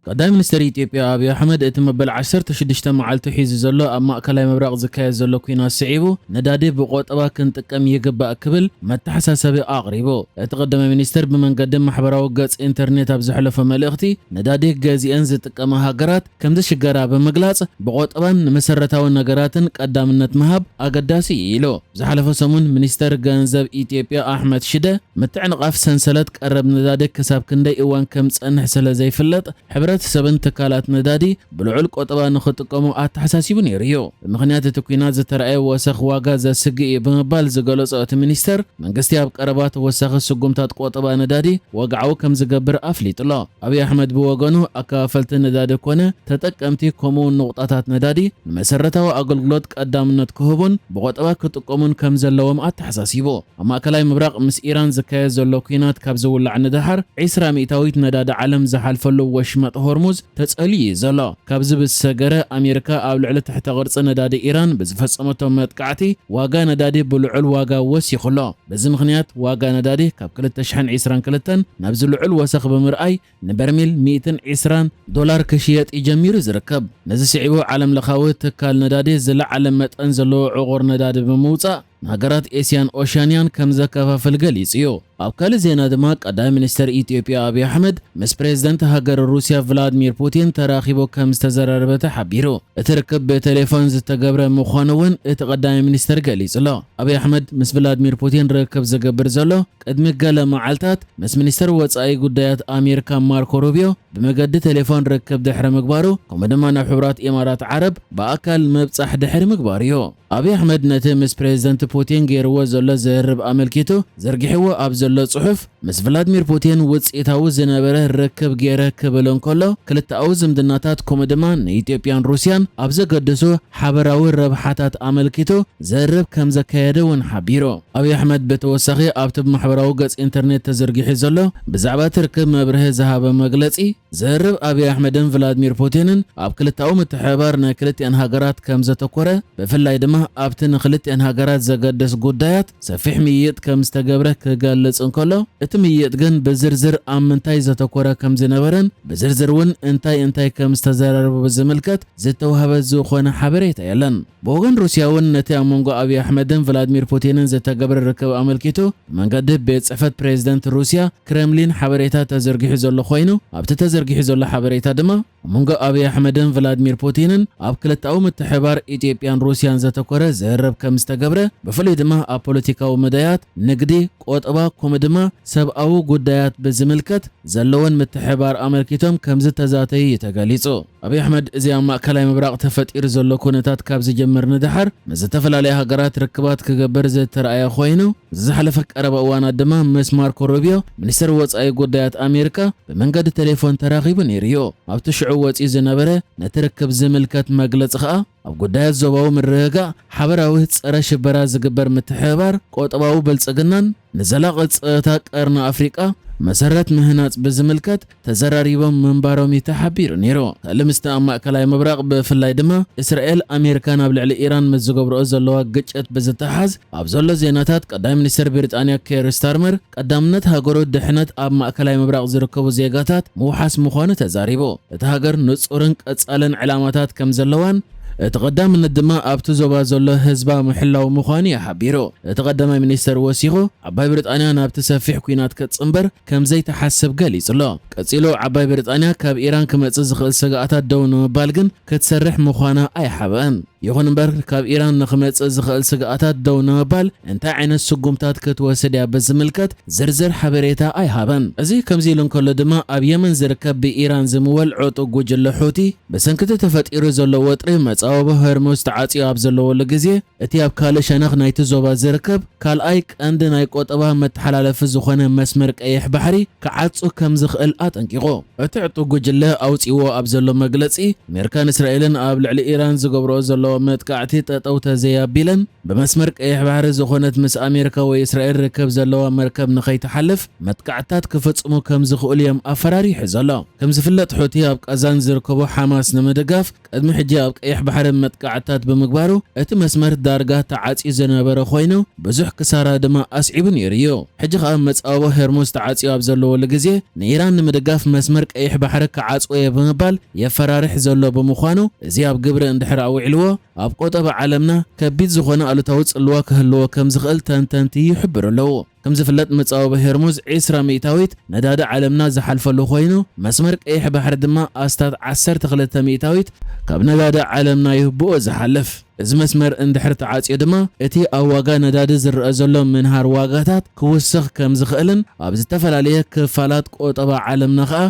ቀዳማይ ሚኒስትር ኢትዮጵያ ኣብይ ኣሕመድ እቲ መበል ዓሰርተ ሽዱሽተ መዓልቱ ሒዙ ዘሎ ኣብ ማእከላይ ምብራቕ ዝካየድ ዘሎ ኲናት ስዒቡ ነዳዲ ብቆጠባ ክንጥቀም ይግባእ ክብል መተሓሳሰቢ ኣቕሪቡ። እቲ ቀዳማይ ሚኒስትር ብመንገዲ ማሕበራዊ ገጽ ኢንተርኔት ኣብ ዘሕለፎ መልእኽቲ ነዳዲ ገዚአን ዝጥቀማ ሃገራት ከም ዝሽገራ ብምግላጽ ብቆጠባን ንመሰረታዊ ነገራትን ቀዳምነት ምሃብ ኣገዳሲ እዩ ኢሉ። ዝሓለፈ ሰሙን ሚኒስተር ገንዘብ ኢትዮጵያ ኣሕመድ ሽደ ምትዕንቓፍ ሰንሰለት ቀረብ ነዳዲ ክሳብ ክንደይ እዋን ከም ዝጸንሕ ስለ ዘይፍለጥ ሕብረተሰብን ትካላት ነዳዲ ብልዑል ቆጠባ ንኽጥቀሙ ኣተሓሳሲቡ ነይሩ እዩ። ብምኽንያት እቲ ኲናት ዝተረኣየ ወሰኽ ዋጋ ዘስግእ እዩ ብምባል ዝገለጾ እቲ ሚኒስተር መንግስቲ ኣብ ቀረባ ተወሳኺ ስጉምታት ቆጠባ ነዳዲ ወግዓዊ ከም ዝገብር ኣፍሊጡ ኣሎ። ኣብይ ኣሕመድ ብወገኑ ኣከፋፈልቲ ነዳዲ ኮነ ተጠቀምቲ ከምኡውን ንቑጣታት ነዳዲ ንመሰረታዊ ኣገልግሎት ቀዳምነት ክህቡን ብቆጠባ ክጥቀሙን ከም ዘለዎም ኣተሓሳሲቡ። ኣብ ማእከላይ ምብራቕ ምስ ኢራን ዝካየድ ዘሎ ኲናት ካብ ዝውላዕ ንደሓር ዒስራ ሚእታዊት ነዳዲ ዓለም ዝሓልፈሉ ወሽመጥ ሆርሙዝ ተጸልዩ እዩ ዘሎ። ካብዚ ብዝሰገረ ኣሜሪካ ኣብ ልዕሊ ትሕተ ቅርጺ ነዳዲ ኢራን ብዝፈጸመቶ መጥቃዕቲ ዋጋ ነዳዲ ብልዑል ዋጋ ወሲኹ ኣሎ። በዚ ምኽንያት ዋጋ ነዳዲ ካብ ክልተ ሽሕን ዕስራን ክልተን ናብዚ ልዑል ወሰኽ ብምርኣይ ንበርሚል ሚእትን ዕስራን ዶላር ክሽየጥ እዩ ጀሚሩ ዝርከብ። ነዚ ስዒቡ ዓለም ለኻዊ ትካል ነዳዲ ዝለዓለ መጠን ዘለዎ ዕቑር ነዳዲ ብምውጻእ ንሃገራት ኤስያን ኦሻንያን ከም ዘከፋፍል ገሊጹ እዩ። ኣብ ካልእ ዜና ድማ ቀዳማይ ሚኒስተር ኢትዮጵያ ኣብይ ኣሕመድ ምስ ፕሬዝደንት ሃገር ሩስያ ቭላድሚር ፑቲን ተራኺቡ ከም ዝተዘራረበ ተሓቢሩ። እቲ ርክብ ብቴሌፎን ዝተገብረ ምዃኑ እውን እቲ ቀዳማይ ሚኒስተር ገሊጹ ኣሎ። ኣብይ ኣሕመድ ምስ ቭላድሚር ፑቲን ርክብ ዝገብር ዘሎ ቅድሚ ገለ መዓልታት ምስ ሚኒስተር ወጻኢ ጉዳያት ኣሜሪካ ማርኮ ሩቢዮ ብመገዲ ቴሌፎን ርክብ ድሕሪ ምግባሩ ከምኡ ድማ ናብ ሕቡራት ኢማራት ዓረብ ብኣካል ምብጻሕ ድሕሪ ምግባሩ እዩ። ኣብይ ኣሕመድ ነቲ ምስ ፕሬዝደንት ፑቲን ገይርዎ ዘሎ ዝርርብ ኣመልኪቱ ዘርጊሕዎ ኣብ ዘሎ ጽሑፍ ምስ ቭላድሚር ፑቲን ውጽኢታዊ ዝነበረ ርክብ ገይረ ክብል እንከሎ ክልተኣዊ ዝምድናታት ከምኡ ድማ ንኢትዮጵያን ሩስያን ኣብ ዘገድሱ ሓበራዊ ረብሓታት ኣመልኪቱ ዘርብ ከም ዘካየደ እውን ሓቢሩ። ኣብይ ኣሕመድ ብተወሳኺ ኣብቲ ብማሕበራዊ ገጽ ኢንተርኔት ተዘርጊሑ ዘሎ ብዛዕባ እቲ ርክብ መብርሂ ዝሃበ መግለጺ ዘርብ ኣብይ ኣሕመድን ቭላድሚር ፑቲንን ኣብ ክልተኣዊ ምትሕብባር ናይ ክልቲኣን ሃገራት ከም ዘተኮረ ብፍላይ ድማ ኣብቲ ንክልቲኣን ሃገራት ዘገድስ ጉዳያት ሰፊሕ ምይይጥ ከም ዝተገብረ ክገልጽ እንከሎ እቲ ምይይጥ ግን ብዝርዝር ኣብ ምንታይ ዘተኮረ ከም ዝነበረን ብዝርዝር እውን እንታይ እንታይ ከም ዝተዘራረቡ ብዝምልከት ዝተዋህበ ዝኾነ ሓበሬታ የለን። ብወገን ሩስያ እውን ነቲ ኣብ መንጎ ኣብይ ኣሕመድን ቭላድሚር ፑቲንን ዝተገብረ ርክብ ኣመልኪቱ ብመንገዲ ቤት ጽሕፈት ፕሬዝደንት ሩስያ ክረምሊን ሓበሬታ ተዘርጊሑ ዘሎ ኮይኑ ኣብቲ ተዘርጊሑ ዘሎ ሓበሬታ ድማ ኣብ መንጎ ኣብይ ኣሕመድን ቭላድሚር ፑቲንን ኣብ ክልተኣዊ ምትሕባር ኢትዮጵያን ሩስያን ዘተኮረ ዝርርብ ከም ዝተገብረ ብፍሉይ ድማ ኣብ ፖለቲካዊ መዳያት ንግዲ ቆጠባ ከምኡ ድማ ሰብኣዊ ጉዳያት ብዝምልከት ዘለወን ምትሕባር ኣመልኪቶም ከም ዝተዛተዩ እዩ ተገሊጹ። ኣብይ ኣሕመድ እዚ ኣብ ማእከላይ ምብራቕ ተፈጢሩ ዘሎ ኩነታት ካብ ዝጀምር ንደሓር ምስ ዝተፈላለያ ሃገራት ርክባት ክገብር ዝተረኣየ ኮይኑ እዚ ዝሓለፈ ቀረባ እዋናት ድማ ምስ ማርኮ ሩቢዮ ሚኒስትር ወጻኢ ጉዳያት ኣሜሪካ ብመንገዲ ቴሌፎን ተራኺቡ ነይሩ እዩ። ኣብቲ ሽዑ ወጺኡ ዝነበረ ነቲ ርክብ ዝምልከት መግለጺ ከኣ ኣብ ጉዳያት ዞባዊ ምርግጋእ ሓበራዊ ጸረ ሽበራ ዝግበር ምትሕብባር ቆጠባዊ ብልጽግናን ንዘላቒ ጸጥታ ቀርኒ ኣፍሪቃ መሰረት ምህናጽ ብዝምልከት ተዘራሪቦም ምንባሮም እዩ ተሓቢሩ ነይሩ። ካልእ ምስቲ ኣብ ማእከላይ ምብራቕ ብፍላይ ድማ እስራኤል ኣሜሪካን ኣብ ልዕሊ ኢራን ምስ ዝገብርኦ ዘለዋ ግጭት ብዝተሓዝ ኣብ ዘሎ ዜናታት ቀዳማይ ሚኒስትር ብሪጣንያ ኬር ስታርመር ቀዳምነት ሃገሩ ድሕነት ኣብ ማእከላይ ምብራቕ ዝርከቡ ዜጋታት ምውሓስ ምዃኑ ተዛሪቡ። እታ ሃገር ንጹርን ቀጻልን ዕላማታት ከም ዘለዋን እቲ ቀዳምነት ድማ ኣብቲ ዞባ ዘሎ ህዝባ ምሕላው ምዃኑ እዩ ሓቢሩ። እቲ ቀዳማይ ሚኒስተር ወሲኹ ዓባይ ብሪጣንያ ናብቲ ሰፊሕ ኲናት ክትጽንበር ከም ዘይትሓስብ ገሊጹ ኣሎ። ቀጺሉ ዓባይ ብሪጣንያ ካብ ኢራን ክመጽእ ዝኽእል ስግኣታት ደው ንምባል ግን ክትሰርሕ ምዃና ኣይሓብአን። ይኹን እምበር ካብ ኢራን ንኽመጽእ ዝኽእል ስግኣታት ደው ንምባል እንታይ ዓይነት ስጉምታት ክትወስድ እያ ብዝምልከት ዝርዝር ሓበሬታ ኣይሃበን። እዚ ከምዚ ኢሉ እንከሎ ድማ ኣብ የመን ዝርከብ ብኢራን ዝምወል ዕጡብ ጉጅለ ሑቲ ብሰንኪ እቲ ተፈጢሩ ዘሎ ወጥሪ መጻወቢ ሆርሙዝ ተዓጽዩ ኣብ ዘለወሉ ግዜ እቲ ኣብ ካልእ ሸነኽ ናይቲ ዞባ ዝርከብ ካልኣይ ቀንዲ ናይ ቆጠባ መተሓላለፊ ዝኾነ መስመር ቀይሕ ባሕሪ ክዓጹ ከም ዝኽእል ኣጠንቂቑ። እቲ ዕጡብ ጉጅለ ኣውጺእዎ ኣብ ዘሎ መግለጺ ኣሜሪካን እስራኤልን ኣብ ልዕሊ ኢራን ዝገብርኦ ዘለዋ መጥቃዕቲ ጠጠው ተዘይኣቢለን ብመስመር ቀይሕ ባሕሪ ዝኾነት ምስ ኣሜሪካ ወይ እስራኤል ርክብ ዘለዋ መርከብ ንኸይትሓልፍ መጥቃዕትታት ክፍጽሙ ከም ዝኽእሉ እዮም ኣፈራሪሑ ዘሎ። ከም ዝፍለጥ፣ ሑቲ ኣብ ቃዛን ዝርከቡ ሓማስ ንምድጋፍ ቅድሚ ሕጂ ኣብ ቀይሕ ባሕሪ መጥቃዕትታት ብምግባሩ እቲ መስመር ዳርጋ ተዓጽዩ ዝነበረ ኮይኑ ብዙሕ ክሳራ ድማ ኣስዒቡ ነይሩ እዩ። ሕጂ ከኣ መጻወቦ ሄርሙዝ ተዓጽዩ ኣብ ዘለወሉ ግዜ ንኢራን ንምድጋፍ መስመር ቀይሕ ባሕሪ ክዓጽዎ እየ ብምባል የፈራርሕ ዘሎ ብምዃኑ እዚ ኣብ ግብሪ እንድሕር ኣውዒልዎ ኣብ ቆጠባ ዓለምና ከቢድ ዝኾነ ኣሉታዊ ጽልዋ ክህልዎ ከም ዝኽእል ተንተንቲ ይሕብሩ ኣለዉ። ከም ዝፍለጥ መጻወቦ ሄርሙዝ ዕስራ ሚእታዊት ነዳዲ ዓለምና ዝሓልፈሉ ኮይኑ መስመር ቀይሕ ባሕሪ ድማ ኣስታት ዓሰርተ ክልተ ሚእታዊት ካብ ነዳዲ ዓለምና ይህብኦ ዝሓልፍ። እዚ መስመር እንድሕር ተዓጽዮ ድማ እቲ ኣብ ዋጋ ነዳዲ ዝረአ ዘሎ ምንሃር ዋጋታት ክውስኽ ከም ዝኽእልን ኣብ ዝተፈላለየ ክፋላት ቆጠባ ዓለምና ከኣ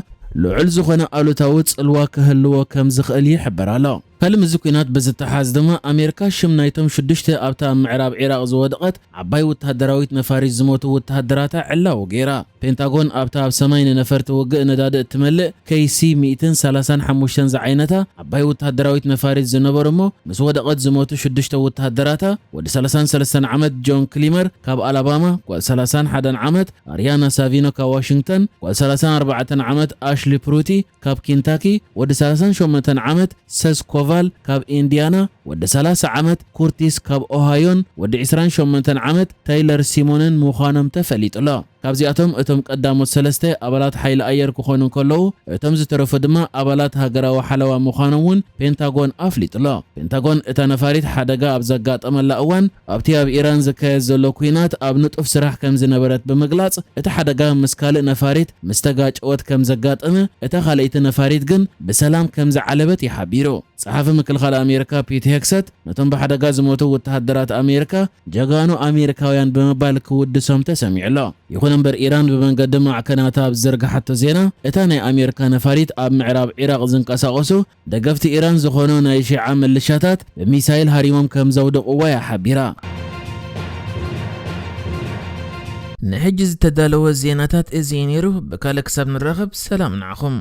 ልዑል ዝኾነ ኣሉታዊ ጽልዋ ክህልዎ ከም ዝኽእል ይሕበር ኣሎ። ካልእ ምስዚ ኲናት ብዝተሓዝ ድማ ኣሜሪካ ሽም ናይቶም ሽዱሽተ ኣብታ ኣብ ምዕራብ ዒራቕ ዝወደቐት ዓባይ ወተሃደራዊት ነፋሪት ዝሞቱ ወተሃደራታ ዕላዊ ገይራ። ፔንታጎን ኣብታ ኣብ ሰማይ ንነፈርቲ ውግእ ነዳዲ እትመልእ ኬሲ ሚእትን ሰላሳን ሓሙሽተን ዝዓይነታ ዓባይ ወተሃደራዊት ነፋሪት ዝነበሩ እሞ ምስ ወደቐት ዝሞቱ ሽዱሽተ ወተሃደራታ ወዲ ሰላሳን ሰለስተን ዓመት ጆን ክሊመር ካብ ኣላባማ፣ ጓል ሰላሳን ሓደን ዓመት ኣርያና ሳቪኖ ካብ ዋሽንግተን፣ ጓል ሰላሳን ኣርባዕተን ዓመት ኣሽሊ ፕሩቲ ካብ ኬንታኪ፣ ወዲ ሰላሳን ሸሞንተን ዓመት ሰስ ኮቫል ካብ ኢንዲያና፣ ወዲ ሰላሳ ዓመት ኩርቲስ ካብ ኦሃዮን ወዲ ዕስራን ሸሞንተን ዓመት ታይለር ሲሞንን ምዃኖም ተፈሊጡ ኣሎ። ካብዚኣቶም እቶም ቀዳሞት ሰለስተ ኣባላት ሓይሊ ኣየር ክኾኑ እንከለዉ፣ እቶም ዝተረፉ ድማ ኣባላት ሃገራዊ ሓለዋ ምዃኖም እውን ፔንታጎን ኣፍሊጡ ኣሎ። ፔንታጎን እታ ነፋሪት ሓደጋ ኣብ ዘጋጠመላ እዋን ኣብቲ ኣብ ኢራን ዝካየድ ዘሎ ኲናት ኣብ ንጡፍ ስራሕ ከም ዝነበረት ብምግላጽ፣ እቲ ሓደጋ ምስ ካልእ ነፋሪት ምስ ተጋጨወት ከም ዘጋጠመ፣ እታ ካልኣይቲ ነፋሪት ግን ብሰላም ከም ዝዓለበት እዩ ሓቢሩ። ጸሓፊ ምክልኻል ኣሜሪካ ፒት ሄግሰት ነቶም ብሓደጋ ዝሞቱ ወተሃደራት ኣሜሪካ ጀጋኑ ኣሜሪካውያን ብምባል ክውድሶም ተሰሚዑ ኣሎ። ይኹን እምበር ኢራን ብመንገዲ ማዕከናታ ኣብ ዝዘርግሓቶ ዜና እታ ናይ ኣሜሪካ ነፋሪት ኣብ ምዕራብ ዒራቕ ዝንቀሳቐሱ ደገፍቲ ኢራን ዝኾኑ ናይ ሺዓ ምልሻታት ብሚሳይል ሃሪሞም ከም ዘውደቕዋ እያ ሓቢራ። ንሕጂ ዝተዳለወ ዜናታት እዚ እዩ ነይሩ። ብካልእ ክሳብ ንራኸብ ሰላም ንዓኹም።